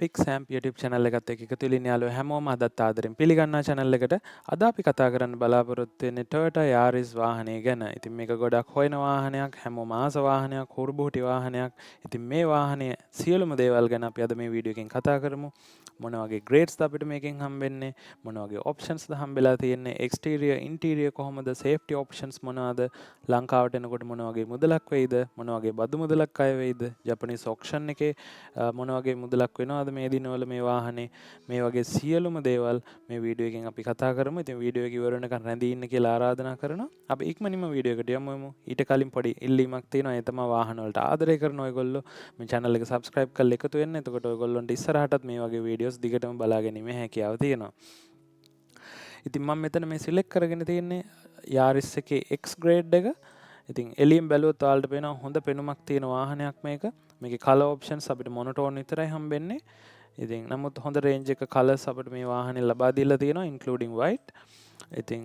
පික්සෑම්ප් YouTube channel එකත් එක්ක එකතු වෙලා ඉන්න යාළුවෝ හැමෝම අදත් ආදරෙන් පිළිගන්නා channel එකට. අද අපි කතා කරන්න බලාපොරොත්තු වෙන්නේ Toyota Yaris වාහනය ගැන. ඉතින් මේක ගොඩක් හොයන වාහනයක්, හැමෝම ආස වාහනයක්, හුරුබුහුටි වාහනයක්. ඉතින් මේ වාහනය සියලුම දේවල් ගැන අපි අද මේ වීඩියෝ එකෙන් කතා කරමු. මොන වගේ ග්‍රේඩ්ස්ද අපිට මේකෙන් හම්බෙන්නේ, මොන වගේ ඔප්ෂන්ස්ද හම්බෙලා තියෙන්නේ, එක්ස්ටීරියර් ඉන්ටීරියර් කොහොමද, සේෆ්ටි ඔප්ෂන්ස් මොනවද, ලංකාවට එනකොට මොන වගේ මුදලක් වෙයිද, මොන වගේ බදු මුදලක් අය වෙයිද, ජපනීස් ඔක්ෂන් එකේ මොන වගේ මුදලක් වෙනවද මේ දිනවල මේ වාහනේ, මේ වගේ සියලුම දේවල් මේ වීඩියෝ එකෙන් අපි කතා කරමු. ඉතින් වීඩියෝ එක ඉවර වෙනකන් රැඳී ඉන්න කියලා ආරාධනා කරනවා. අපි ඉක්මනින්ම වීඩියෝ එකට යමු. ඊට කලින් පොඩි ඉල්ලීමක් තියෙනවා. ඒ තමයි වාහන වලට ආදරය කරන ඔයගොල්ලෝ මේ channel එක subscribe කරලා එකතු වෙන්න. එතකොට ඔයගොල්ලන්ට ඉස්සරහටත් මේ වගේ වීඩියෝස් දිගටම බලා ගැනීමේ හැකියාව තියෙනවා. ඉතින් මම මෙතන මේ සිලෙක්ට් කරගෙන තියෙන්නේ Yaris එකේ X grade එක. ඉතින් එළියෙන් බැලුවොත් ඔයාලට පේනවා හොඳ පෙනුමක් තියෙන වාහනයක් මේක. මේකේ කලර් ඔප්ෂන්ස් අපිට මොනොටෝන් විතරයි හම්බෙන්නේ. ඉතින් නමුත් හොඳ රේන්ජ් එක කලර්ස් අපිට මේ වාහනේ ලබා දීලා තියෙනවා, ඉන්ක්ලූඩින් වයිට්. ඉතින්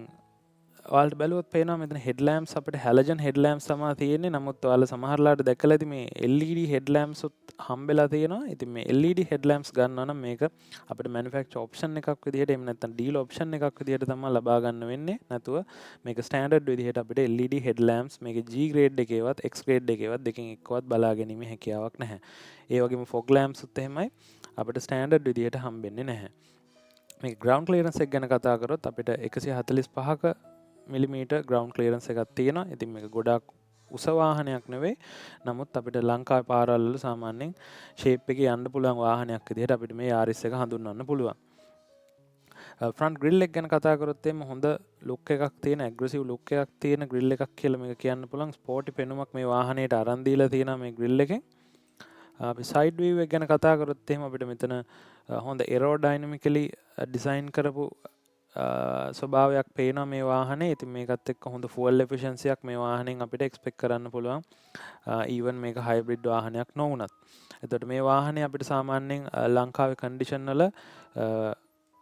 ඔයාලට බැලුවොත් පේනවා මෙතන හෙඩ්ලෑම්ප්ස් අපිට හැලජන් හෙඩ්ලෑම්ප්ස් තමයි තියෙන්නේ. නමුත් ඔයාලා සමහරලාට දැකලා ඇති මේ LED හෙඩ්ලෑම්ප්ස් උත් හම්බෙලා තියෙනවා. ඉතින් මේ LED හෙඩ්ලෑම්ප්ස් ගන්නවා නම් මේක අපිට මැනුෆැක්චර් ඔප්ෂන් එකක් විදිහට, එහෙම නැත්නම් ඩීලර් ඔප්ෂන් එකක් විදිහට තමයි ලබා ගන්න වෙන්නේ. නැතුව මේක ස්ටෑන්ඩඩ් විදිහට අපිට LED හෙඩ්ලෑම්ප්ස් මේක G grade එකේවත් X grade එකේවත් දෙකෙන් එක්කවත් බලා ගැනීමේ හැකියාවක් නැහැ. ඒ වගේම ෆොග් ලෑම්ප්ස් උත් එහෙමයි, අපිට ස්ටෑන්ඩඩ් විදිහට හම්බෙන්නේ නැහැ. මේ ග්‍රවුන්ඩ් ක්ලියරන්ස් එක ගැන කතා කරොත් අපිට 145ක මිලිමීටර් ග්‍රවුන්ඩ් ක්ලියරන්ස් එකක් තියෙනවා. ඉතින් මේක ගොඩාක් උස වාහනයක් නෙවෙයි. නමුත් අපිට ලංකාවේ පාරවල් වල සාමාන්‍යයෙන් ෂේප් එකේ යන්න පුළුවන් වාහනයක් විදිහට අපිට මේ Yaris එක හඳුන්වන්න පුළුවන්. ෆ්‍රන්ට් ග්‍රිල් එක ගැන කතා කරොත් එහෙම හොඳ ලුක් එකක් තියෙන, ඇග්‍රෙසිව් ලුක් එකක් තියෙන ග්‍රිල් එකක් කියලා මේක කියන්න පුළුවන්. ස්පෝටි පෙනුමක් මේ වාහනේට අරන් දීලා තියෙනවා මේ ග්‍රිල් එකෙන්. අපි සයිඩ් වීව් එක ගැන කතා කරොත් එහෙම අපිට මෙතන හොඳ එරෝඩයිනමිකලි ඩිසයින් කරපු ස්වභාවයක් පේනවා මේ වාහනේ. ඉතින් මේකත් එක්ක හොඳ ෆුවල් එෆිෂන්සියක් මේ වාහනෙන් අපිට එක්ස්පෙක්ට් කරන්න පුළුවන්, ඊවන් මේක හයිබ්‍රිඩ් වාහනයක් නොවුනත්. එතකොට මේ වාහනේ අපිට සාමාන්‍යයෙන් ලංකාවේ කන්ඩිෂන් වල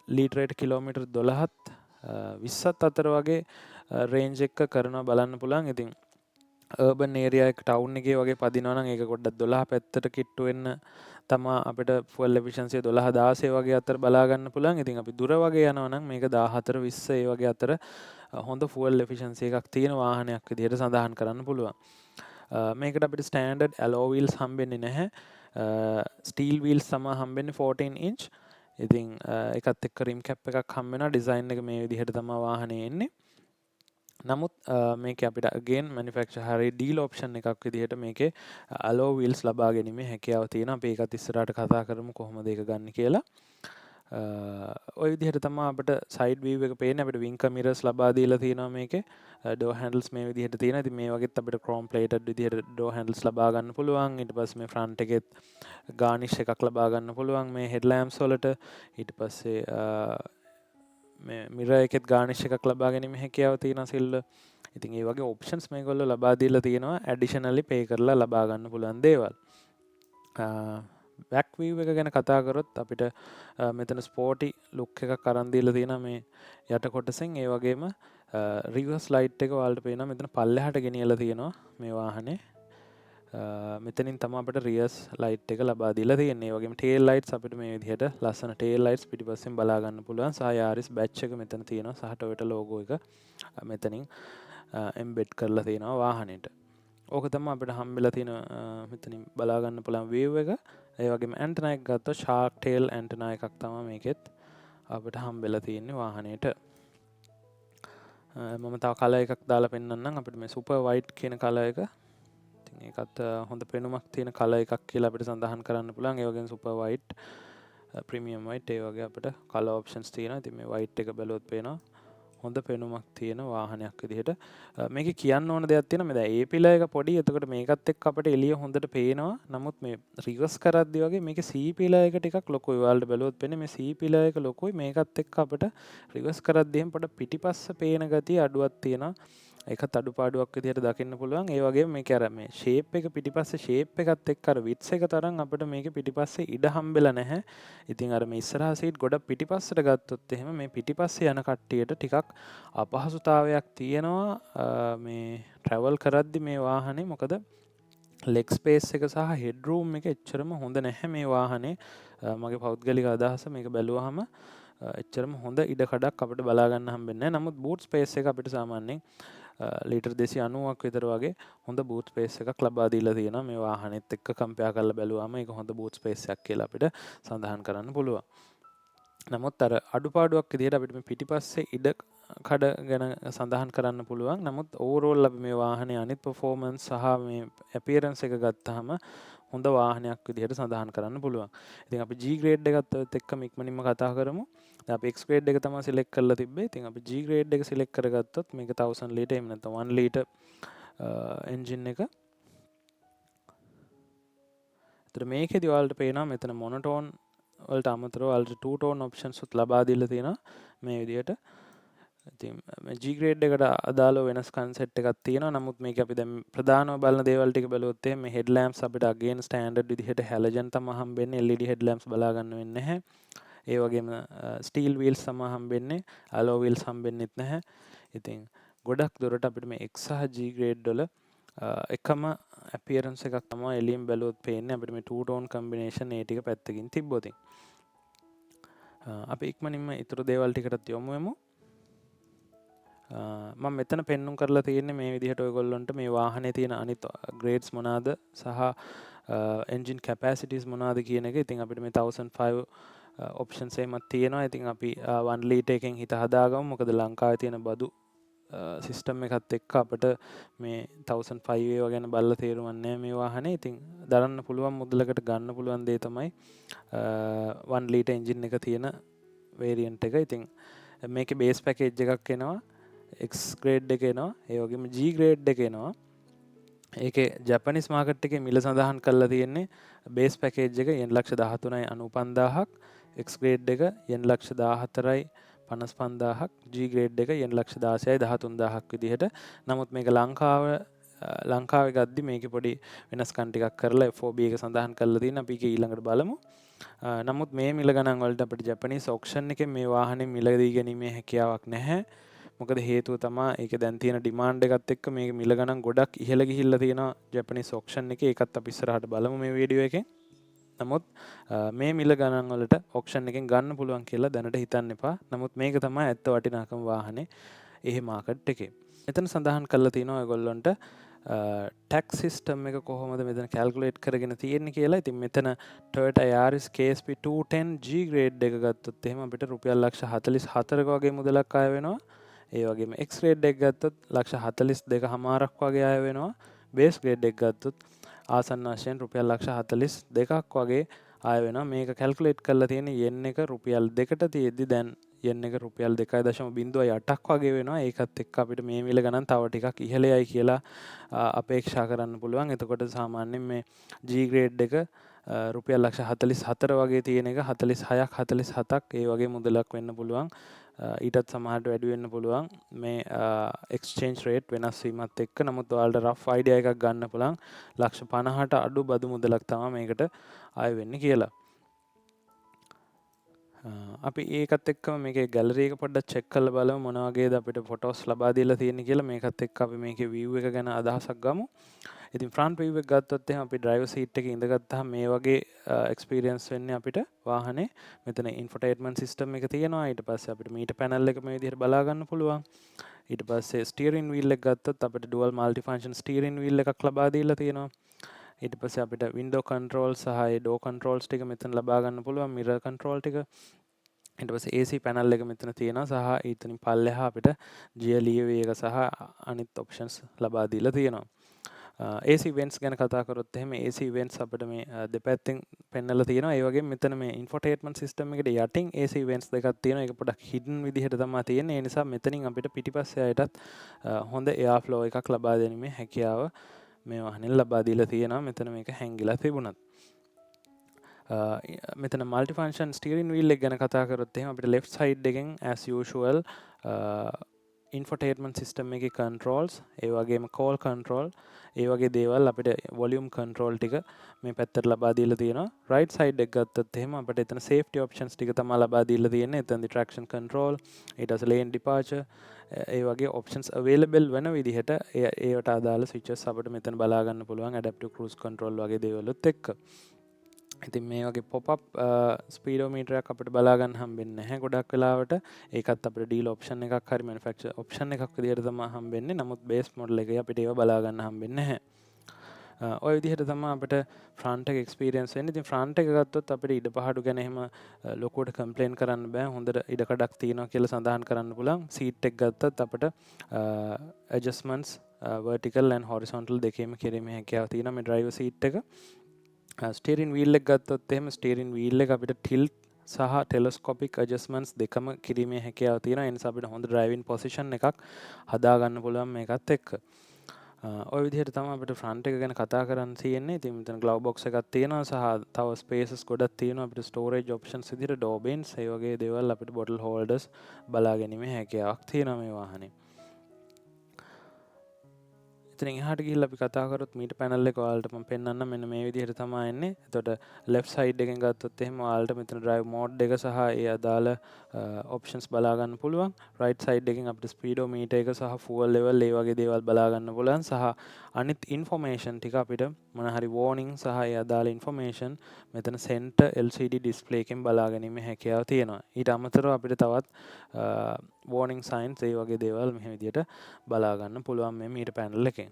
ලීටරයට කිලෝමීටර් 12ත් 20ත් අතර වගේ රේන්ජ් එක කරනවා බලන්න පුළුවන්. ඉතින් අර්බන් ඒරියා එක, ටවුන් එකේ වගේ පදිනවා නම් ඒක පොඩ්ඩක් 12 පැත්තට කිට්ටු වෙන්න තමා අපිට ෆුවල් එෆිෂන්සි 12 16 වගේ අතර බලා ගන්න පුළුවන්. ඉතින් අපි දුර වගේ යනවා නම් මේක 14 20 ඒ වගේ අතර හොඳ ෆුවල් එෆිෂන්සි එකක් තියෙන වාහනයක් විදිහට සඳහන් කරන්න පුළුවන්. මේකට අපිට ස්ටෑන්ඩඩ් ඇලෝ වීල්ස් හම්බෙන්නේ නැහැ. ස්ටීල් වීල්ස් තමයි හම්බෙන්නේ, 14 ඉන්ච්. ඉතින් ඒකත් එක්ක රිම් කැප් එකක් හම්බ වෙනවා. ඩිසයින් එක මේ විදිහට තමයි වාහනේ එන්නේ. නමුත් මේක අපිට අගේන් මැනුෆැක්චර් හරි ඩීලර් ඔප්ෂන් එකක් විදිහට මේකේ ඇලෝ වීල්ස් ලබා ගැනීමේ හැකියාව තියෙනවා. අපි ඒකත් ඉස්සරහට කතා කරමු කොහොමද ඒක ගන්න කියලා. ඔය විදිහට තමයි අපිට සයිඩ් වීව් එක පේන්නේ. අපිට වින්කර් මිරර්ස් ලබා දීලා තියෙනවා මේකේ. ඩෝර් හැන්ඩල්ස් මේ විදිහට තියෙනවා. ඉතින් මේ වගේත් අපිට ක්‍රෝම් ප්ලේටඩ් විදිහට ඩෝර් හැන්ඩල්ස් ලබා ගන්න පුළුවන්. ඊට පස්සේ මේ ෆ්‍රන්ට් එකෙත් ගානිෂ් එකක් ලබා ගන්න පුළුවන් මේ හෙඩ්ලෑම්ප්ස් වලට. ඊට පස්සේ මේ මිරර් එකෙත් ගානිෂ් එකක් ලබා ගැනීම හැකියාව තියෙනවා, සිල්වර්. ඉතින් ඒ වගේ ඔප්ෂන්ස් මේගොල්ලෝ ලබා දීලා තියෙනවා, ඇඩිෂනලි පේ කරලා ලබා ගන්න පුළුවන් දේවල්. බැක් වීව් එක ගැන කතා කරොත් අපිට මෙතන ස්පෝටි ලුක් එකක් අරන් දීලා තියෙනවා මේ යට කොටසෙන්. ඒ වගේම රිවර්ස් ලයිට් එක ඔයාලට පේනවා මෙතන පල්ලෙහාට ගෙනියලා තියෙනවා මේ වාහනේ. මෙතනින් තමයි අපිට රියර්ස් ලයිට් එක ලබා දීලා තියෙන්නේ. ඒ වගේම ටේල් ලයිට්ස් අපිට මේ විදිහට ලස්සන ටේල් ලයිට්ස් පිටිපස්සෙන් බලා ගන්න පුළුවන්. සහ Yaris batch එක මෙතන තියෙනවා සහ Toyota logo එක මෙතනින් එම්බෙඩ් කරලා තියෙනවා වාහනේට. ඕක තමයි අපිට හම්බෙලා තියෙන මෙතනින් බලා ගන්න පුළුවන් වීව් එක. ඒ වගේම ඇන්ටනා එක ගත්තොත් ෂාර්ක් ටේල් ඇන්ටනා එකක් තමයි මේකෙත් අපිට හම්බෙලා තියෙන්නේ වාහනේට. මම තව කලර් එකක් දාලා පෙන්නන්නම් අපිට මේ සුපර් වයිට් කියන කලර් එක. ඉතින් ඒකත් හොඳ පෙනුමක් තියෙන කලර් එකක් කියලා අපිට සඳහන් කරන්න පුළුවන්. ඒ වගේම සුපර් වයිට්, ප්‍රීමියම් වයිට්, ඒ වගේ අපිට කලර් ඔප්ෂන්ස් තියෙනවා. ඉතින් මේ වයිට් එක බැලුවොත් පේනවා හොඳ පෙනුමක් තියෙන වාහනයක් විදිහට. මේකේ කියන්න ඕන දෙයක් තියෙනවා. මේ දැන් ඒ පිලර් එක පොඩි. එතකොට මේකත් එක්ක අපිට එළිය හොඳට පේනවා. නමුත් මේ රිවර්ස් කරද්දි වගේ මේකේ සී පිලර් එක ටිකක් ලොකුයි. ඔයාලට බැලුවොත් පේන්නේ මේ සී පිලර් එක ලොකුයි. මේකත් එක්ක අපිට රිවර්ස් කරද්දි එහෙම පොඩ පිටිපස්ස පේන ගතිය අඩුවක් තියෙනවා. ඒකත් අඩුපාඩුවක් විදිහට දකින්න පුළුවන්. ඒ වගේම මේක අර මේ ෂේප් එක, පිටිපස්සේ ෂේප් එකත් එක්ක අර විඩ්ත් එක තරම් අපිට මේකේ පිටිපස්සේ ඉඩ හම්බෙලා නැහැ. ඉතින් අර මේ ඉස්සරහා සීට් ගොඩක් පිටිපස්සට ගත්තොත් එහෙම මේ පිටිපස්සේ යන කට්ටියට ටිකක් අපහසුතාවයක් තියෙනවා මේ ට්‍රැවල් කරද්දි මේ වාහනේ. මොකද ලෙග් ස්පේස් එක සහ හෙඩ් රූම් එක එච්චරම හොඳ නැහැ මේ වාහනේ. මගේ පෞද්ගලික අදහස, මේක බැලුවහම එච්චරම හොඳ ඉඩ කඩක් අපිට බලා ගන්න හම්බෙන්නේ නැහැ. නමුත් බූට් ස්පේස් එක අපිට සාමාන්‍යයෙන් ලීටර් 290ක් විතර වගේ හොඳ බූට් ස්පේස් එකක් ලබා දීලා තියෙනවා. මේ වාහනේත් එක්ක කම්පෙයාර් කරලා බැලුවාම ඒක හොඳ බූට් ස්පේස් එකක් කියලා අපිට සඳහන් කරන්න පුළුවන්. නමුත් අර අඩුපාඩුවක් විදිහට අපිට මේ පිටිපස්සේ ඉඩ කඩ ගැන සඳහන් කරන්න පුළුවන්. නමුත් ඕවරෝල් අපි මේ වාහනේ අනිත් පර්ෆෝමන්ස් සහ මේ ඇපියරන්ස් එක ගත්තාම හොඳ වාහනයක් විදිහට සඳහන් කරන්න පුළුවන්. ඉතින් අපි G grade එකත් එක්කම ඉක්මනින්ම කතා කරමු. දැන් අපි X grade එක තමයි සිලෙක්ට් කරලා තිබ්බේ. ඉතින් අපි G grade එක සිලෙක්ට් කරගත්තොත් මේක 1000 ලීටර්, එහෙම නැත්නම් 1 ලීටර් එන්ජින් එක. එතකොට මේකෙදි ඔයාලට පේනවා මෙතන මොනෝටෝන් වලට අමතරව ඔයාලට ටූ ටෝන් ඔප්ෂන්ස් උත් ලබා දීලා තියෙනවා මේ විදිහට. ඉතින් මේ G grade එකට අදාළව වෙනස්කම් සෙට් එකක් තියෙනවා. නමුත් මේක අපි දැන් ප්‍රධානව බලන දේවල් ටික බැලුවොත් එහෙම මේ හෙඩ් ලැම්ප්ස් අපිට අගේන් ස්ටෑන්ඩඩ් විදිහට හැලජන් තමයි හම්බෙන්නේ. LED head lamps බලා ගන්න වෙන්නේ නැහැ. ඒ වගේම ස්ටීල් වීල්ස් තමයි හම්බෙන්නේ. ඇලෝ වීල්ස් හම්බෙන්නෙත් නැහැ. ඉතින් ගොඩක් දුරට අපිට මේ X සහ G grade වල එකම ඇපියරන්ස් එකක් තමයි එළියෙන් බැලුවොත් පේන්නේ, අපිට මේ ටූ ටෝන් කම්බිනේෂන් ඒ ටික පැත්තකින් තිබ්බොත්. අපි ඉක්මනින්ම ඉතුරු දේවල් ටිකටත් යොමු වෙමු. මම මෙතන පෙන්නුම් කරලා තියෙන්නේ මේ විදිහට ඔයගොල්ලන්ට මේ වාහනේ තියෙන අනිත් ග්‍රේඩ්ස් මොනවාද සහ එන්ජින් කැපැසිටිස් මොනවාද කියන එක. ඉතින් අපිට මේ 1005 ඔප්ෂන්ස් එහෙමත් තියෙනවා. ඉතින් අපි 1 ලීටර් එකෙන් හිත හදාගමු. මොකද ලංකාවේ තියෙන බදු සිස්ටම් එකත් එක්ක අපිට මේ 1005 ඒවා ගැන බලලා තේරුමක් නෑ මේ වාහනේ. ඉතින් දරන්න පුළුවන් මුදලකට ගන්න පුළුවන් දේ තමයි 1 ලීටර් එන්ජින් එක තියෙන වේරියන්ට් එක. ඉතින් මේකේ බේස් පැකේජ් එකක් එනවා. X grade එක එනවා. ඒ වගේම G grade එක එනවා. ඒකේ ජපනිස් මාකට් එකේ මිල සඳහන් කරලා තියෙන්නේ බේස් පැකේජ් එක යෙන් ලක්ෂ 13.95,000ක්, X grade එක යෙන් ලක්ෂ 14.55,000ක්, G grade එක යෙන් ලක්ෂ 16.13,000ක් විදිහට. නමුත් මේක ලංකාවේ ගද්දි මේකේ පොඩි වෙනස්කම් ටිකක් කරලා FOB එක සඳහන් කරලා තියෙන. අපි ඒක ඊළඟට බලමු. නමුත් මේ මිල ගණන් වලට අපිට ජපනීස් ඔක්ෂන් එකෙන් මේ වාහනේ මිලදී ගැනීමේ හැකියාවක් නැහැ. මොකද හේතුව තමා ඒක දැන් තියෙන ඩිමාන්ඩ් එකත් එක්ක මේක මිල ගණන් ගොඩක් ඉහළ ගිහිල්ලා තියෙනවා ජපනීස් ඔක්ෂන් එකේ. ඒකත් අපි ඉස්සරහට බලමු මේ වීඩියෝ එකෙන්. නමුත් මේ මිල ගණන් වලට ඔක්ෂන් එකෙන් ගන්න පුළුවන් කියලා දැනට හිතන්න එපා. නමුත් මේක තමයි ඇත්ත වටිනාකම වාහනේ එහෙ මාකට් එකේ. මෙතන සඳහන් කරලා තියෙනවා ඔයගොල්ලන්ට ටැක්ස් සිස්ටම් එක කොහොමද මෙතන කැල්කුලේට් කරගෙන තියෙන්නේ කියලා. ඉතින් මෙතන Toyota Yaris KSP 210 G grade එක ගත්තොත් එහෙම අපිට රුපියල් ලක්ෂ 44ක වගේ මුදලක් අය වෙනවා. ඒ වගේම X grade එක ගත්තොත් ලක්ෂ 42 හමාරක් වගේ අය වෙනවා. බේස් ග්‍රේඩ් එක ගත්තොත් ආසන්න වශයෙන් රුපියල් ලක්ෂ 42ක් වගේ ආය වෙනවා. මේක කැල්කුලේට් කරලා තියෙන යෙන් එක රුපියල් 2ට තියෙද්දි. දැන් යෙන් එක රුපියල් 2.08ක් වගේ වෙනවා. ඒකත් එක්ක අපිට මේ මිල ගණන් තව ටිකක් ඉහළ යයි කියලා අපේක්ෂා කරන්න පුළුවන්. එතකොට සාමාන්‍යයෙන් මේ G grade එක රුපියල් ලක්ෂ 44 වගේ තියෙන එක 46ක්, 47ක් ඒ වගේ මුදලක් වෙන්න පුළුවන්. ඊටත් සමහරට වැඩි වෙන්න පුළුවන් මේ එක්ස්චේන්ජ් රේට් වෙනස් වීමත් එක්ක. නමුත් ඔයාලට රෆ් අයිඩියා එකක් ගන්න පුළුවන් ලක්ෂ 50ට අඩු බදු මුදලක් තමයි මේකට ආය වෙන්නේ කියලා. අපි ඒකත් එක්කම මේකේ ගැලරි එක පොඩ්ඩක් චෙක් කරලා බලමු මොන වගේද අපිට ෆොටෝස් ලබා දීලා තියෙන්නේ කියලා. මේකත් එක්ක අපි මේකේ විව් එක ගැන අදහසක් ගමු. ඉතින් ෆ්‍රන්ට් විව් එක ගත්තොත් එහෙම අපි ඩ්‍රයිවර් සීට් එකේ ඉඳගත්තාම මේ වගේ එක්ස්පීරියන්ස් වෙන්නේ අපිට වාහනේ. මෙතන ඉන්ෆෝටේන්මන්ට් සිස්ටම් එක තියෙනවා. ඊට පස්සේ අපිට මීටර් පැනල් එක මේ විදිහට බලා ගන්න පුළුවන්. ඊට පස්සේ ස්ටියරින් වීල් එක ගත්තොත් අපිට dual multi function steering wheel එකක් ලබා දීලා තියෙනවා. ඊට පස්සේ අපිට වින්ඩෝ කන්ට්‍රෝල් සහ ඒ ඩෝර් කන්ට්‍රෝල්ස් ටික මෙතන ලබා ගන්න පුළුවන්, මිරර් කන්ට්‍රෝල් ටික. ඊට පස්සේ AC panel එක මෙතන තියෙනවා සහ ඊතනින් පල්ලෙහා අපිට ගියර් ලීවර් එක සහ අනිත් ඔප්ෂන්ස් ලබා දීලා තියෙනවා. AC වෙන්ට්ස් ගැන කතා කරොත් එහෙම AC වෙන්ට්ස් අපිට මේ දෙපැත්තෙන් පෙන්නලා තියෙනවා. ඒ වගේම මෙතන මේ ඉන්ෆෝටේන්මන්ට් සිස්ටම් එකට යටින් AC වෙන්ට්ස් දෙකක් තියෙනවා. ඒක පොඩක් හිඩන් විදිහට තමයි තියෙන්නේ. ඒ නිසා මෙතනින් අපිට පිටිපස්සේ අයටත් හොඳ එයාර් ෆ්ලෝ එකක් ලබා ගැනීමේ හැකියාව මේ වාහනේ ලබා දීලා තියෙනවා, මෙතන මේක හැංගිලා තිබුණත්. මෙතන මල්ටි ෆන්ක්ෂන් ස්ටියරින් වීල් එක ගැන කතා කරොත් එහෙම අපිට ලෙෆ්ට් සයිඩ් එකෙන් as usual ඉන්ෆොටේන්මන්ට් සිස්ටම් එකේ කන්ට්‍රෝල්ස්, ඒ වගේම කෝල් කන්ට්‍රෝල්, ඒ වගේ දේවල් අපිට වොලියුම් කන්ට්‍රෝල් ටික මේ පැත්තට ලබා දීලා තියෙනවා. රයිට් සයිඩ් එක ගත්තොත් එහෙම අපිට එතන සේෆ්ටි ඔප්ෂන්ස් ටික තමයි ලබා දීලා තියෙන්නේ. එතනදි ට්‍රැක්ෂන් කන්ට්‍රෝල්, ඊට පස්සේ ලේන් ඩිපාචර්, ඒ වගේ ඔප්ෂන්ස් අවේලබල් වෙන විදිහට ඒවට අදාළ ස්විචස් අපිට මෙතන බලා ගන්න පුළුවන්, ඇඩැප්ටිව් ක්‍රූස් කන්ට්‍රෝල් වගේ දේවලුත් එක්ක. ඉතින් මේ වගේ පොප් අප් ස්පීඩෝමීටරයක් අපිට බලා ගන්න හම්බෙන්නේ නැහැ ගොඩක් වෙලාවට. ඒකත් අපිට ඩීල් ඔප්ෂන් එකක් හරි මැනුෆැක්චර් ඔප්ෂන් එකක් විදිහට තමයි හම්බෙන්නේ. නමුත් බේස් මොඩල් එකේ අපිට ඒවා බලා ගන්න හම්බෙන්නේ නැහැ. ඔය විදිහට තමයි අපිට ෆ්‍රන්ට් එක එක්ස්පීරියන්ස් වෙන්නේ. ඉතින් ෆ්‍රන්ට් එක ගත්තොත් අපිට ඉඩ පහඩු ගැන එහෙම ලොකුවට කම්ප්ලේන් කරන්න බෑ. හොඳට ඉඩ කඩක් තියෙනවා කියලා සඳහන් කරන්න පුළුවන්. සීට් එක ගත්තත් අපිට ඇඩ්ජස්ට්මන්ට්ස් වර්ටිකල් ඇන්ඩ් හොරිසොන්ටල් දෙකේම කිරීමේ හැකියාව තියෙනවා මේ ඩ්‍රයිවර් සීට් එක. ස්ටීරින් වීල් එක ගත්තොත් එහෙම ස්ටීරින් වීල් එක අපිට ටිල්ට් සහ ටෙලස්කොපික් ඇඩ්ජස්ට්මන්ට්ස් දෙකම කිරීමේ හැකියාව තියෙනවා. ඒ නිසා අපිට හොඳ ඩ්‍රයිවිං පොසිෂන් එකක් හදා ගන්න පුළුවන් මේකත් එක්ක. ඔය විදිහට තමයි අපිට ෆ්‍රන්ට් එක ගැන කතා කරන්න තියෙන්නේ. ඉතින් මෙතන ග්ලව් බොක්ස් එකක් තියෙනවා සහ තව ස්පේසස් ගොඩක් තියෙනවා අපිට ස්ටෝරේජ් ඔප්ෂන්ස් විදිහට ඩෝර් බින්ස්, ඒ වගේ දේවල් අපිට බොටල් හෝල්ඩර්ස් බලා ගැනීමේ හැකියාවක් තියෙනවා මේ වාහනේ. ඉතින් එහාට ගිහිල්ලා අපි කතා කරොත් මීටර් පැනල් එක ඔයාලට මම පෙන්නන්නම්. මෙන්න මේ විදිහට තමයි එන්නේ. එතකොට ලෙෆ්ට් සයිඩ් එකෙන් ගත්තොත් එහෙම ඔයාලට මෙතන ඩ්‍රයිව් මෝඩ් එක සහ ඒ අදාළ ඔප්ෂන්ස් බලා ගන්න පුළුවන්. රයිට් සයිඩ් එකෙන් අපිට ස්පීඩෝමීටර් එක සහ ෆුවල් ලෙවල් ඒ වගේ දේවල් බලා ගන්න පුළුවන් සහ අනිත් ඉන්ෆෝමේෂන් ටික අපිට මොන හරි වෝනින් සහ ඒ අදාළ ඉන්ෆෝමේෂන් මෙතන සෙන්ටර් LCD ඩිස්ප්ලේ එකෙන් බලා ගැනීමේ හැකියාව තියෙනවා. ඊට අමතරව අපිට තවත් වෝනින් සයින්ස් ඒ වගේ දේවල් මෙහෙම විදිහට බලා ගන්න පුළුවන් මේ මීටර් පැනල් එකෙන්.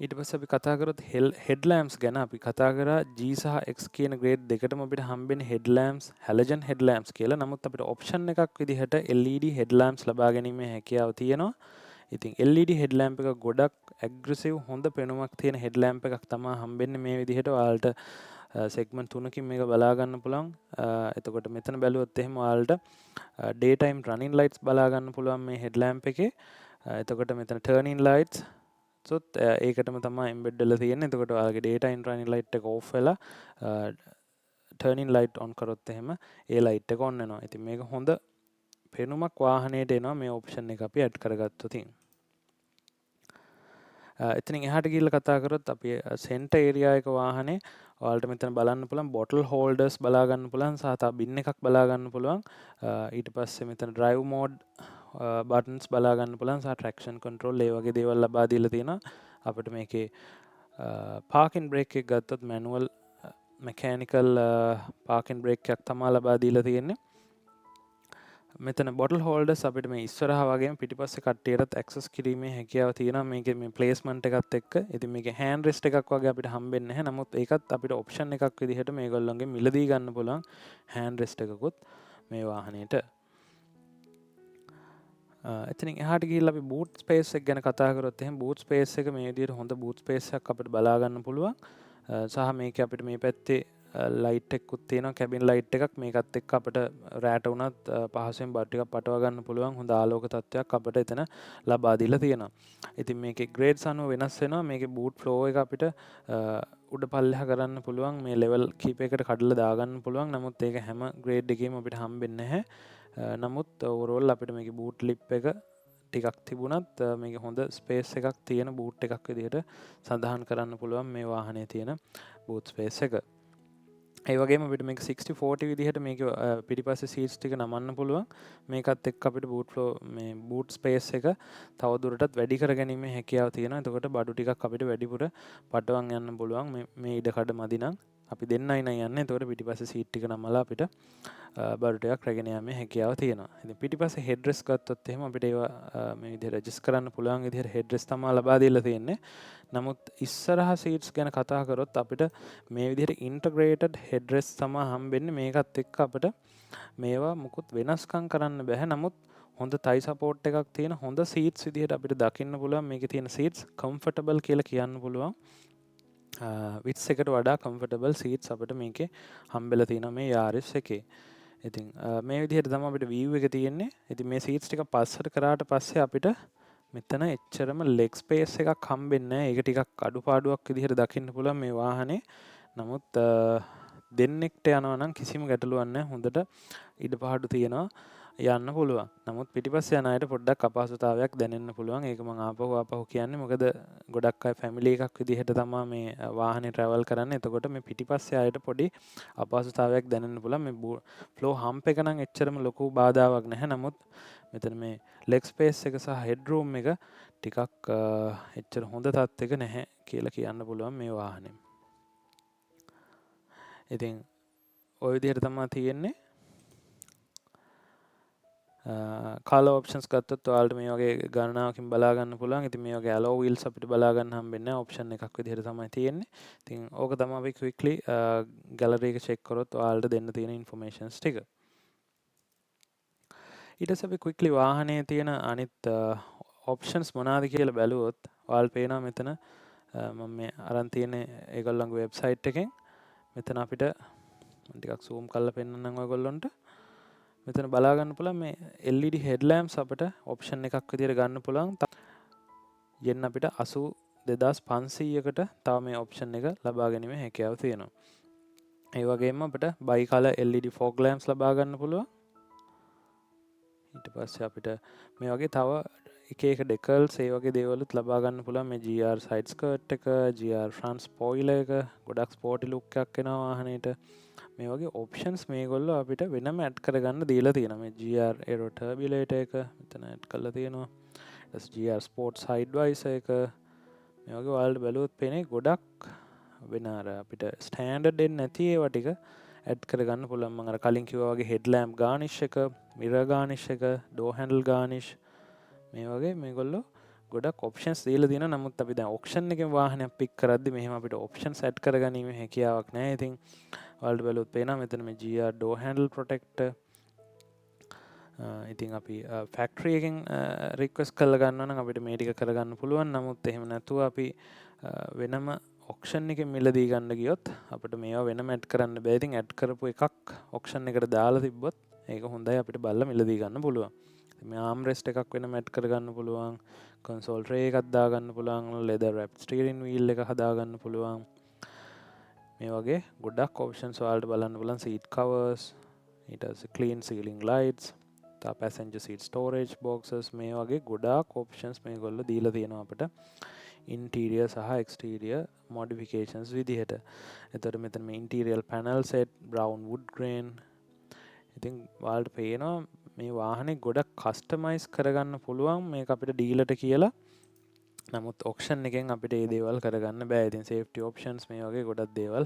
ඊට පස්සේ අපි කතා කරොත් හෙඩ්ලෑම්ප්ස් ගැන. අපි කතා කරා G සහ X කියන ග්‍රේඩ් දෙකටම අපිට හම්බෙන්නේ හෙඩ්ලෑම්ප්ස්, හැලජන් හෙඩ්ලෑම්ප්ස් කියලා. නමුත් අපිට ඔප්ෂන් එකක් විදිහට LED හෙඩ්ලෑම්ප්ස් ලබා ගැනීමේ හැකියාව තියෙනවා. ඉතින් LED හෙඩ්ලෑම්ප් එක ගොඩක් ඇග්‍රෙසිව් හොඳ පෙනුමක් තියෙන හෙඩ්ලෑම්ප් එකක් තමයි හම්බෙන්නේ මේ විදිහට. ඔයාලට සෙග්මන්ට් තුනකින් මේක බලා ගන්න පුළුවන්. එතකොට මෙතන බැලුවොත් එහෙම ඔයාලට ඩේ ටයිම් රනින් ලයිට්ස් බලා ගන්න පුළුවන් මේ හෙඩ්ලෑම්ප් එකේ. එතකොට මෙතන ටර්නින් ලයිට්ස් සොත් ඒකටම තමයි එම්බෙඩ් වෙලා තියෙන්නේ. එතකොට ඔයාලගේ ඩේ ටයිම් රනින් ලයිට් එක ඕෆ් වෙලා ටර්නින් ලයිට් ඔන් කරොත් එහෙම ඒ ලයිට් එක ඔන් වෙනවා. ඉතින් මේක හොඳ පෙනුමක් වාහනේට එනවා මේ ඔප්ෂන් එක අපි ඇඩ් කරගත්තොත්. එතනින් එහාට ගිහිල්ලා කතා කරොත් අපි සෙන්ටර් ඒරියා එක වාහනේ ඔයාලට මෙතන බලන්න පුළුවන් බොටල් හෝල්ඩර්ස් බලා ගන්න පුළුවන් සහ තව බින් එකක් බලා ගන්න පුළුවන්. ඊට පස්සේ මෙතන ඩ්‍රයිව් මෝඩ් බටන්ස් බලා ගන්න පුළුවන් සහ ට්‍රැක්ෂන් කන්ට්‍රෝල් ඒ වගේ දේවල් ලබා දීලා තියෙනවා. අපිට මේකේ පාකින් බ්‍රේක් එක ගත්තොත් මැනුවල් මැකෑනිකල් පාකින් බ්‍රේක් එකක් තමා ලබා දීලා තියෙන්නේ. මෙතන බොටල් හෝල්ඩර්ස් අපිට මේ ඉස්සරහා වගේම පිටිපස්සේ කට්ටියටත් ඇක්සස් කිරීමේ හැකියාව තියෙනවා මේකේ මේ ප්ලේස්මන්ට් එකත් එක්ක. ඉතින් මේකේ හෑන්ඩ් රෙස්ට් එකක් වගේ අපිට හම්බෙන්නේ නැහැ. නමුත් ඒකත් අපිට ඔප්ෂන් එකක් විදිහට මේගොල්ලන්ගෙන් මිලදී ගන්න පුළුවන් හෑන්ඩ් රෙස්ට් එකකුත් මේ වාහනේට. එතනින් එහාට ගිහිල්ලා අපි බූට් ස්පේස් එක ගැන කතා කරොත් එහෙනම් බූට් ස්පේස් එක මේ විදිහට හොඳ බූට් ස්පේස් එකක් අපිට බලා ගන්න පුළුවන්. සහ මේක අපිට මේ පැත්තේ ලයිට් එකකුත් තියෙනවා, කැබින් ලයිට් එකක්. මේකත් එක්ක අපිට රෑට වුණත් පහසුවෙන් බඩු ටිකක් පටව ගන්න පුළුවන් හොඳ ආලෝක තත්ත්වයක් අපිට එතන ලබා දීලා තියෙනවා. ඉතින් මේකේ ග්‍රේඩ්ස් අනුව වෙනස් වෙනවා. මේකේ බූට් ෆ්ලෝ එක අපිට උඩ පල්ලෙහා කරන්න පුළුවන්, මේ ලෙවල් කීපයකට කඩලා දාගන්න පුළුවන්. නමුත් ඒක හැම ග්‍රේඩ් එකේම අපිට හම්බෙන්නේ නැහැ. නමුත් ඕවරෝල් අපිට මේකේ බූට් ලිප් එක ටිකක් තිබුණත් මේක හොඳ ස්පේස් එකක් තියෙන බූට් එකක් විදිහට සඳහන් කරන්න පුළුවන් මේ වාහනේ තියෙන බූට් ස්පේස් එක. ඒ වගේම අපිට මේක 60-40 විදිහට මේක පිටිපස්සේ සීට්ස් ටික නමන්න පුළුවන්. මේකත් එක්ක අපිට බූට් ෆ්ලෝ මේ බූට් ස්පේස් එක තව දුරටත් වැඩි කරගැනීමේ හැකියාව තියෙනවා. එතකොට බඩු ටිකක් අපිට වැඩිපුර පටවන් යන්න පුළුවන්. මේ මේ ඉඩ කඩ මදි නම්, අපි දෙන්නයි නම් යන්නේ. එතකොට පිටිපස්සේ සීට් ටික නමලා අපිට බඩු ටිකක් රැගෙන යාමේ හැකියාව තියෙනවා. ඉතින් පිටිපස්සේ හෙඩ් රෙස්ට් ගත්තොත් එහෙම අපිට ඒවා මේ විදිහට ඇඩ්ජස්ට් කරන්න පුළුවන් විදිහට හෙඩ් රෙස්ට් තමයි ලබා දීලා තියෙන්නේ. නමුත් ඉස්සරහා සීට්ස් ගැන කතා කරොත් අපිට මේ විදිහට ඉන්ටග්‍රේටඩ් හෙඩ් රෙස්ට් තමයි හම්බෙන්නේ. මේකත් එක්ක අපිට මේවා මුකුත් වෙනස්කම් කරන්න බැහැ. නමුත් හොඳ තයි සපෝට් එකක් තියෙන හොඳ සීට්ස් විදිහට අපිට දකින්න පුළුවන්. මේකේ තියෙන සීට්ස් කම්ෆර්ටබල් කියලා කියන්න පුළුවන්. විට්ස් එකට වඩා කම්ෆර්ටබල් සීට්ස් අපිට මේකේ හම්බෙලා තියෙනවා මේ යාරිස් එකේ. ඉතින් මේ විදිහට තමයි අපිට වීව් එක තියෙන්නේ. ඉතින් මේ සීට්ස් ටික පස්සට කරාට පස්සේ අපිට මෙතන එච්චරම ලෙග් ස්පේස් එකක් හම්බෙන්නේ නැහැ. ඒක ටිකක් අඩුපාඩුවක් විදිහට දකින්න පුළුවන් මේ වාහනේ. නමුත් දෙන්නෙක්ට යනවා නම් කිසිම ගැටලුවක් නැහැ. හොඳට ඉඩ පහඩු තියෙනවා. යන්න පුළුවන්. නමුත් පිටිපස්සේ යන අයට පොඩ්ඩක් අපහසුතාවයක් දැනෙන්න පුළුවන්. ඒක මං ආපහු ආපහු කියන්නේ, මොකද ගොඩක් අය ෆැමිලි එකක් විදිහට තමා මේ වාහනේ ට්‍රැවල් කරන්නේ. එතකොට මේ පිටිපස්සේ අයට පොඩි අපහසුතාවයක් දැනෙන්න පුළුවන්. මේ ෆ්ලෝ හම්ප් එක නම් එච්චරම ලොකු බාධාවක් නැහැ. නමුත් මෙතන මේ ලෙග් ස්පේස් එක සහ හෙඩ් රූම් එක ටිකක් එච්චර හොඳ තත්ත්වයක නැහැ කියලා කියන්න පුළුවන් මේ වාහනේ. ඉතින් ඔය විදිහට තමා තියෙන්නේ. කලර් ඔප්ෂන්ස් ගත්තොත් ඔයාලට මේ වගේ ගණනාවකින් බලා ගන්න පුළුවන්. ඉතින් මේ වගේ ඇලෝ වීල්ස් අපිට බලා ගන්න හම්බෙන්නේ නැහැ. ඔප්ෂන් එකක් විදිහට තමයි තියෙන්නේ. ඉතින් ඕක තමයි අපි ක්වික්ලි ගැලරි එක චෙක් කරොත් ඔයාලට දෙන්න තියෙන ඉන්ෆර්මේෂන්ස් ටික. ඊට පස්සේ අපි ක්වික්ලි වාහනේ තියෙන අනිත් ඔප්ෂන්ස් මොනවාද කියලා බැලුවොත් ඔයාලට පේනවා මෙතන මම මේ අරන් තියෙන ඒගොල්ලන්ගේ වෙබ්සයිට් එකෙන්. මෙතන අපිට මම ටිකක් සූම් කරලා පෙන්නන්නම් ඔයගොල්ලන්ට. මෙතන බලා ගන්න පුළුවන් මේ LED headlamps අපිට ඔප්ෂන් එකක් විදිහට ගන්න පුළුවන්. යෙන් අපිට 82,500කට තව මේ ඔප්ෂන් එක ලබා ගැනීමේ හැකියාව තියෙනවා. ඒ වගේම අපිට බයි කලර් LED fog lamps ලබා ගන්න පුළුවන්. ඊට පස්සේ අපිට මේ වගේ තව එක එක ඩෙකල්ස් ඒ වගේ දේවලුත් ලබා ගන්න පුළුවන්. මේ GR side skirt එක, GR front spoiler එක, ගොඩක් ස්පෝටි ලුක් එකක් එනවා වාහනේට. මේ වගේ ඔප්ෂන්ස් මේගොල්ලෝ අපිට වෙනම ඇඩ් කරගන්න දීලා තියෙනවා. මේ GR Aero Turbulator එක මෙතන ඇඩ් කරලා තියෙනවා. ඊට පස්සේ GR Sport Side Visor එක. මේ වගේ ඔයාලට බැලුවොත් පේන්නේ ගොඩක් වෙන අර අපිට ස්ටෑන්ඩඩ් එන්නේ නැති ඒවා ටික ඇඩ් කරගන්න පුළුවන්. මම අර කලින් කිව්වා වගේ හෙඩ්ලෑම්ප් ගානිෂ් එක, මිරර් ගානිෂ් එක, ඩෝර් හැන්ඩල් ගානිෂ්, මේ වගේ මේගොල්ලෝ ගොඩක් ඔප්ෂන්ස් දීලා තියෙනවා. නමුත් අපි දැන් ඔක්ෂන් එකෙන් වාහනයක් පික් කරද්දි මෙහෙම අපිට ඔප්ෂන්ස් ඇඩ් කරගැනීමේ හැකියාවක් නැහැ. ඉතින් ඔයාලට බැලුවොත් පේනවා මෙතන මේ GR door handle protector. ඉතින් අපි ෆැක්ටරි එකෙන් රික්වෙස්ට් කරලා ගන්නවා නම් අපිට මේ ටික කරගන්න පුළුවන්. නමුත් එහෙම නැතුව අපි වෙනම ඔක්ෂන් එකෙන් මිලදී ගන්න ගියොත් අපිට මේවා වෙනම ඇඩ් කරන්න බෑ. ඉතින් ඇඩ් කරපු එකක් ඔක්ෂන් එකට දාලා තිබ්බොත් ඒක හොඳයි, අපිට බලලා මිලදී ගන්න පුළුවන්. මේ ආම් රෙස්ට් එකක් වෙනම ඇඩ් කරගන්න පුළුවන්. කන්සෝල් ට්‍රේ එකක් දාගන්න පුළුවන්. ලෙදර් රැප් ස්ටියරින් වීල් එක හදාගන්න පුළුවන්. මේ වගේ ගොඩක් ඔප්ෂන්ස් ඔයාලට බලන්න පුළුවන්. සීට් කවර්ස්, ඊට පස්සේ ක්ලීන් සීලිං ලයිට්ස්, තව පැසෙන්ජර් සීට් ස්ටෝරේජ් බොක්සස්, මේ වගේ ගොඩාක් ඔප්ෂන්ස් මේගොල්ලෝ දීලා තියෙනවා අපිට ඉන්ටීරියර් සහ එක්ස්ටීරියර් මොඩිෆිකේෂන්ස් විදිහට. එතකොට මෙතන මේ interior panel set, brown wood grain. ඉතින් ඔයාලට පේනවා මේ වාහනේ ගොඩක් කස්ටමයිස් කරගන්න පුළුවන් මේක අපිට ඩීලර්ට කියලා. නමුත් ඔක්ෂන් එකෙන් අපිට ඒ දේවල් කරගන්න බෑ. ඉතින් සේෆ්ටි ඔප්ෂන්ස් මේ වගේ ගොඩක් දේවල්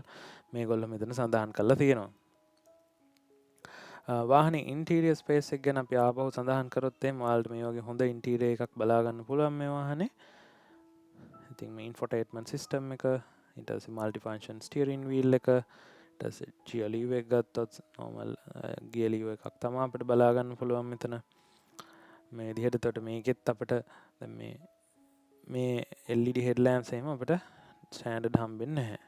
මේගොල්ලෝ මෙතන සඳහන් කරලා තියෙනවා. වාහනේ ඉන්ටීරියර් ස්පේස් එක ගැන අපි ආපහු සඳහන් කරොත් එහෙම ඔයාලට මේ වගේ හොඳ ඉන්ටීරියර් එකක් බලා ගන්න පුළුවන් මේ වාහනේ. ඉතින් මේ ඉන්ෆෝටේන්මන්ට් සිස්ටම් එක, ඊට පස්සේ මල්ටි ෆන්ක්ෂන් ස්ටියරින් වීල් එක, ඊට පස්සේ ගියර් ලීවර් එක ගත්තොත් නෝමල් ගියර් ලීවර් එකක් තමයි අපිට බලා ගන්න පුළුවන් මෙතන. මේ විදිහට එතකොට මේකෙත් අපිට දැන් මේ මේ LED හෙඩ්ලෑම්ප්ස් එහෙම අපිට ස්ටෑන්ඩඩ් හම්බෙන්නේ නැහැ.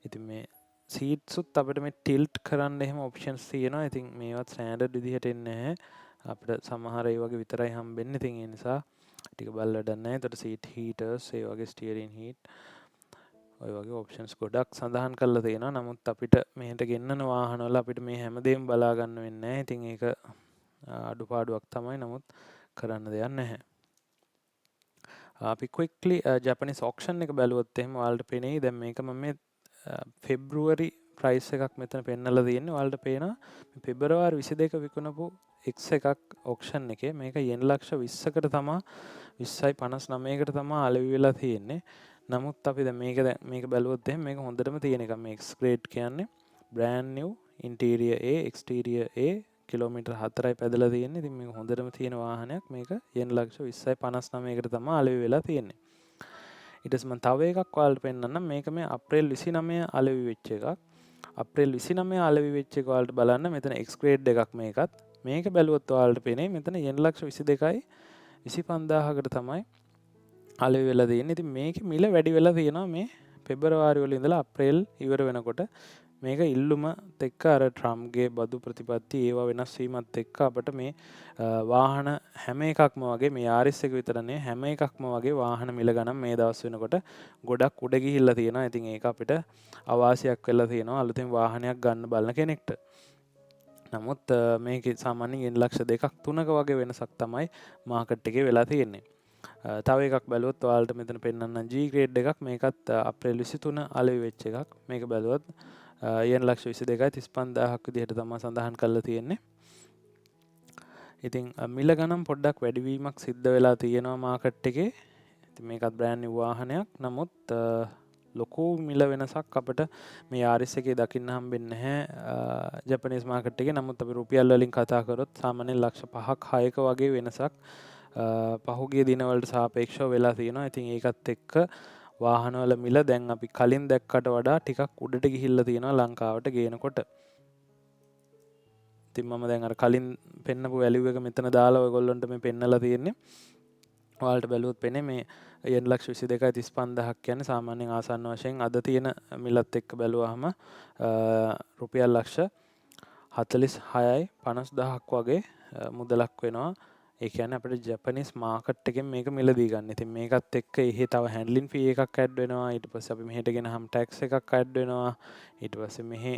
ඉතින් මේ සීට්සුත් අපිට මේ ටිල්ට් කරන්න එහෙම ඔප්ෂන්ස් තියෙනවා. ඉතින් මේවත් ස්ටෑන්ඩඩ් විදිහට එන්නේ නැහැ. අපිට සමහර ඒ වගේ විතරයි හම්බෙන්නේ. ඉතින් ඒ නිසා ටික බලලා වැඩක් නැහැ. එතකොට සීට් හීටර්ස්, ඒ වගේ ස්ටියරින් හීට්, ඔය වගේ ඔප්ෂන්ස් ගොඩක් සඳහන් කරලා තියෙනවා. නමුත් අපිට මෙහෙට ගෙන්නන වාහනවල අපිට මේ හැමදේම බලා ගන්න වෙන්නේ නැහැ. ඉතින් ඒක අඩුපාඩුවක් තමයි. නමුත් කරන්න දෙයක් නැහැ. අපි ක්වික්ලි ජැපනිස් ඔක්ෂන් එක බැලුවොත් එහෙම ඔයාලට පෙනෙයි දැන් මේක මම මේ පෙබ්‍රුවරි ප්‍රයිස් එකක් මෙතන පෙන්නලා තියෙන්නේ. ඔයාලට පේනවා මේ පෙබරවාරි 22 විකුණපු X එකක් ඔක්ෂන් එකේ මේක යෙන් ලක්ෂ 20කට තමා, 20.59කට තමා අලෙවි වෙලා තියෙන්නේ. නමුත් අපි දැන් මේක බැලුවොත් එහෙම මේක හොඳටම තියෙන එකක්. මේ X grade කියන්නේ brand New, interior A, එක්ස්ටීරියර් A, kilometre 4යි පැදලා තියෙන්නේ. ඉතින් මේක හොඳටම තියෙන වාහනයක්. මේක යෙන් ලක්ෂ 20.59කට තමයි අලෙවි වෙලා තියෙන්නේ. ඊට පස්සේ මම තව එකක් ඔයාලට පෙන්නන්නම්. මේක මේ අප්‍රේල් 29 අලෙවි වෙච්ච එකක්. අප්‍රේල් 29 අලෙවි වෙච්ච එක ඔයාලට බලන්න මෙතන X grade එකක් මේකත්. මේක බැලුවොත් ඔයාලට පේන්නේ මෙතන යෙන් ලක්ෂ 22යි 25,000කට තමයි අලෙවි වෙලා තියෙන්නේ. ඉතින් මේකේ මිල වැඩි වෙලා තියෙනවා මේ පෙබරවාරි වල ඉඳලා අප්‍රේල් ඉවර වෙනකොට. මේක ඉල්ලුමත් එක්ක අර ට්‍රම්ප්ගේ බදු ප්‍රතිපත්ති ඒවා වෙනස් වීමත් එක්ක අපට මේ වාහන හැම එකක්ම වගේ, මේ යාරිස් එක විතර නෙවෙයි, හැම එකක්ම වගේ වාහන මිල ගණන් මේ දවස් වෙනකොට ගොඩක් උඩ ගිහිල්ලා තියෙනවා. ඉතින් ඒක අපිට අවාසියක් වෙලා තියෙනවා අලුතෙන් වාහනයක් ගන්න බලන කෙනෙක්ට. නමුත් මේකේ සාමාන්‍යයෙන් යෙන් ලක්ෂ 2ක් 3ක වගේ වෙනසක් තමයි මාකට් එකේ වෙලා තියෙන්නේ. තව එකක් බැලුවොත් ඔයාලට මෙතන පෙන්වන්නම් G grade එකක්. මේකත් අප්‍රේල් 23 අලෙවි වෙච්ච එකක්. මේක බැලුවොත් යෙන් ලක්ෂ 22යි 35,000ක් විදිහට තමයි සඳහන් කරලා තියෙන්නේ. ඉතින් මිල ගණන් පොඩ්ඩක් වැඩිවීමක් සිද්ධ වෙලා තියෙනවා මාකට් එකේ. ඉතින් මේකත් බ්‍රෑන්ඩ් නිව් වාහනයක්. නමුත් ලොකු මිල වෙනසක් අපිට මේ Yaris එකේ දකින්න හම්බෙන්නේ නැහැ ජපනීස් මාකට් එකේ. නමුත් අපි රුපියල් වලින් කතා කරොත් සාමාන්‍යයෙන් ලක්ෂ 5ක් 6ක වගේ වෙනසක් පහුගිය දිනවලට සාපේක්ෂව වෙලා තියෙනවා. ඉතින් ඒකත් එක්ක වාහනවල මිල දැන් අපි කලින් දැක්කට වඩා ටිකක් උඩට ගිහිල්ලා තියෙනවා ලංකාවට ගේනකොට. ඉතින් මම දැන් අර කලින් පෙන්නපු වැලියු එක මෙතන දාලා ඔයගොල්ලන්ට මේ පෙන්නලා තියෙන්නේ. ඔයාලට බැලුවොත් පෙනේ මේ යෙන් ලක්ෂ 22යි 35,000ක් කියන්නේ සාමාන්‍යයෙන් ආසන්න වශයෙන් අද තියෙන මිලත් එක්ක බැලුවාම රුපියල් ලක්ෂ 46යි 50,000ක් වගේ මුදලක් වෙනවා. ඒ කියන්නේ අපිට ජපනීස් මාකට් එකෙන් මේක මිලදී ගන්න. ඉතින් මේකත් එක්ක එහෙ තව හැන්ඩ්ලින් ෆී එකක් ඇඩ් වෙනවා. ඊට පස්සේ අපි මෙහෙට ගෙනහම ටැක්ස් එකක් ඇඩ් වෙනවා. ඊට පස්සේ මෙහෙ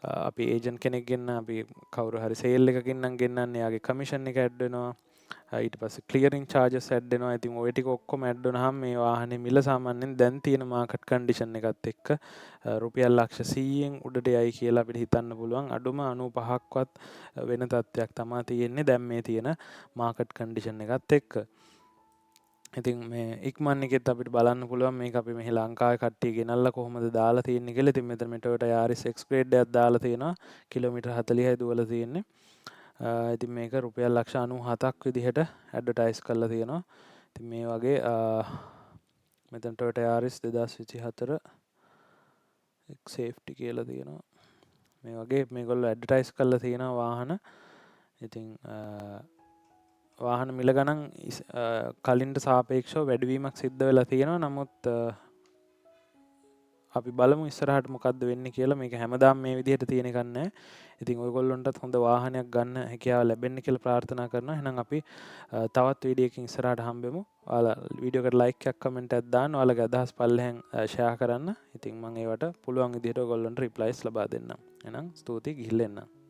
අපි ඒජන්ට් කෙනෙක් ගෙන්න, අපි කවුරු හරි සේල් එකකින් නම් ගෙන්නන්නේ, එයාගේ කමිෂන් එක ඇඩ් වෙනවා. ඊට පස්සේ ක්ලියරින් චාර්ජස් ඇඩ් වෙනවා. ඉතින් ඔය ටික ඔක්කොම ඇඩ් වුණාම මේ වාහනේ මිල සාමාන්‍යයෙන් දැන් තියෙන මාකට් කන්ඩිෂන් එකත් එක්ක රුපියල් ලක්ෂ 100න් උඩට යයි කියලා අපිට හිතන්න පුළුවන්. අඩුම 95ක්වත් වෙන තත්ත්වයක් තමා තියෙන්නේ දැන් මේ තියෙන මාකට් කන්ඩිෂන් එකත් එක්ක. ඉතින් මේ ඉක්මන් එකෙත් අපිට බලන්න පුළුවන් මේක අපි මෙහි ලංකාවේ කට්ටිය ගෙනල්ලා කොහොමද දාලා තියෙන්නේ කියලා. ඉතින් මෙතන මේ Toyota Yaris X grade එකක් දාලා තියෙනවා. කිලෝමීටර් 40යි දුවලා තියෙන්නේ. ඉතින් මේක රුපියල් ලක්ෂ 97ක් විදිහට ඇඩ්වර්ටයිස් කරලා තියෙනවා. ඉතින් මේ වගේ මෙතන Toyota Yaris 2024 X safety කියලා තියෙනවා. මේ වගේ මේගොල්ලෝ ඇඩ්වර්ටයිස් කරලා තියෙනවා වාහන. ඉතින් වාහන මිල ගණන් කලින්ට සාපේක්ෂව වැඩිවීමක් සිද්ධ වෙලා තියෙනවා. නමුත් අපි බලමු ඉස්සරහට මොකද්ද වෙන්නේ කියලා. මේක හැමදාම මේ විදිහට තියෙන එකක් නෑ. ඉතින් ඔයගොල්ලොන්ටත් හොඳ වාහනයක් ගන්න හැකියාව ලැබෙන්න කියලා ප්‍රාර්ථනා කරනවා. එහෙනම් අපි තවත් වීඩියෝ එකකින් ඉස්සරහට හම්බෙමු. ඔයාලා වීඩියෝ එකට ලයික් එකක්, කමෙන්ට් එකක් දාන්න. ඔයාලගේ අදහස් පල්ලෙහෙන් ෂෙයා කරන්න. ඉතින් මම ඒවට පුළුවන් විදිහට ඔයගොල්ලොන්ට රිප්ලයිස් ලබා දෙන්නම්. එහෙනම් ස්තුතියි, ගිහිල්ලා එන්නම්.